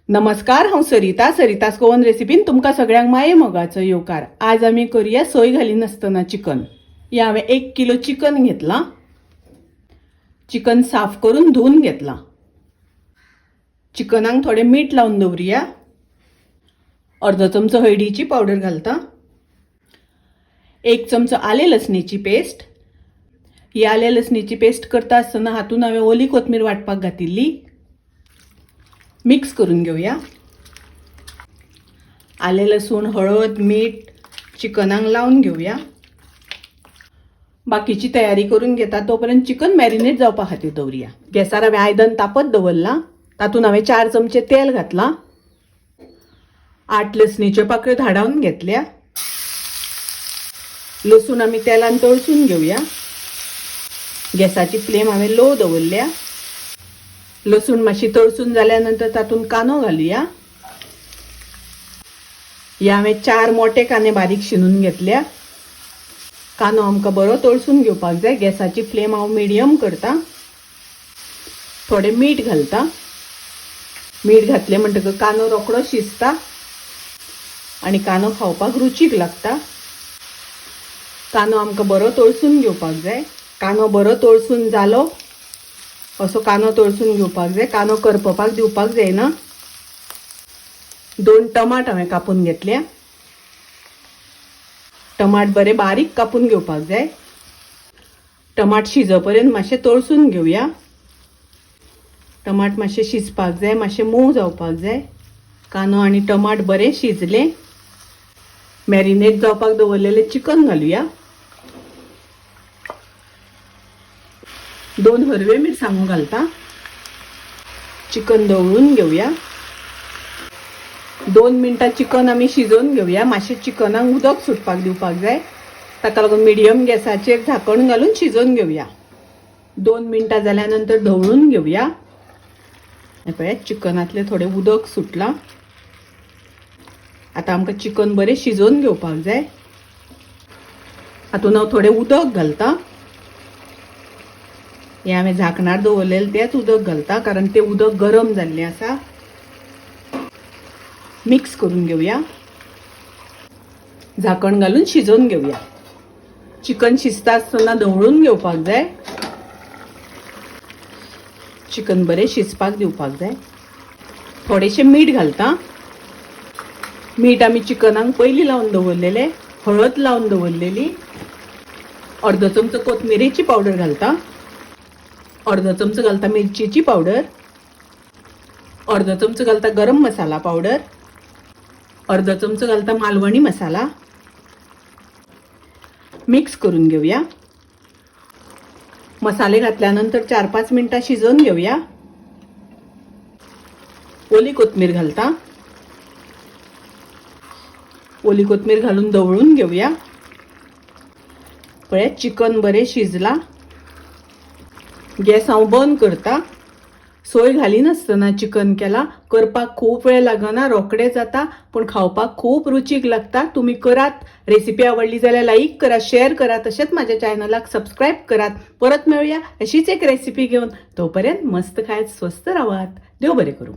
नमस्कार, हांव सरिता. सरितास गोवन रेसिपीन तुमकां सगळ्यांक माये मोगाचो येवकार. आज आमी करूया सोय घालिनासतना चिकन. हें हांवें 1 किलो चिकन घेतलां. चिकन साफ करून धुवन घेतलां. चिकनाक थोडें मीठ लावन दवरुया. अर्दो चमचो हळदीची पावडर घालता, 1 चमचो आले लसणीची पेस्ट. ही आले लसणीची पेस्ट करता आसतना हातून हांवें ओली कोथमीर वांटपाक घातिल्ली. मिक्स करून घेवया. आले लसूण, हळद, मीठ चिकनाक लावन घेवया. बाकीची तयारी करून घेता तोपर्यंत चिकन मॅरिनेट जावपा खातीर दवरुया. गॅसार हांवें आयदन तापत दवरलां. तातूंत हांवें 4 चमचे तेल घातलां. 8 लसणीच्यो पाकळ्यो धाडावन घेतल्या. लसूण आमी तेलान तळसून घेवया. गॅसाची फ्लेम हांवें लो दवरल्या. लसूण मातशी तळसून जाल्या नंतर तातूंत कांदो घालुया. हे हांवें 4 मोठे कांदे बारीक शिनून घेतल्या. कांदो आमकां बरो तळसून घेवपाक जाय. गॅसाची फ्लेम हांव मिडियम करता. थोडें मीठ घालता. मीठ घातलें म्हणटकच कांदो रोकडो शिजता आनी कांदो खावपाक रुचीक लागता. कांदो आमकां बरो तळसून घेवपाक जाय. कांदो बरो तळसून जालो, असो कांदो तळसून घेवपाक जाय. कांदो करपपाक दिवपाक जायना. 2 टमाट हांवें कापून घेतल्या. टमाट बरे बारीक कापून घेवपाक जाय. टमाट शिजपर्यंत मातशें तळसून घेवया. टमाट मातशें शिजपाक जाय, मातशें मोव जावपाक जाय. कांदो आनी टमाट बरें शिजलें. मॅरिनेट जावपाक दवरलेलें चिकन घालुया. 2 हरवे मिरसांगो घालता. चिकन दवळून घेवया. 2 मिनटां चिकन आमी शिजोवन घेवया. मातशें चिकनाक उदक सुटपाक दिवपाक जाय. ताका लागून मिडियम गॅसाचेर झाकण घालून शिजोवन घेवया. 2 मिनटां जाल्या नंतर ढवळून घेवया. हें पळयात, चिकनांतलें थोडें उदक सुटलां. आतां आमकां चिकन बरें शिजोवन घेवपाक जाय. हातूंत हांव थोडें उदक घालता. हें हांवें झाकणार दवरलेलें तेंच उदक घालता, कारण तें उदक गरम जाल्लें आसा. मिक्स करून घेवया. झाकण घालून शिजोवन घेवया. चिकन शिजता आसतना धवळून घेवपाक जाय. चिकन बरें शिजपाक दिवपाक जाय. थोडेशें मीठ घालता. मीठ आमी चिकनाक पयलीं लावन दवरलेलें. हळद लावन दवरलेली. अर्दो चमचो कोथमिरेची पावडर घालता. अर्दो चमचो घालता मिरचेची पावडर. अर्दो चमचो घालता गरम मसाला पावडर. अर्दो चमचो घालता मालवणी मसाला. मिक्स करून घेवया. मसाले घातल्यानंतर 4-5 मिनटां शिजोवन घेवया. ओली कोथमीर घालता. ओली कोथमीर घालून धवळून घेवया. पळयात, चिकन बरें शिजलां. गॅस हांव बंद करता. सोय घालिनासतना चिकन केला. करपाक खूब वेळ लागना, रोखडें जाता, पूण खावपाक खूब रुचीक लागता. तुमी करात. रेसिपी आवडली जाल्यार लायक करात, शेअर करात, तशेंच माझ्या चॅनलाक सबस्क्रायब करात. परत मेळुया अशीच एक रेसिपी घेवन. तोपर्यंत मस्त खायत स्वस्थ रावात. देव बरें करूं.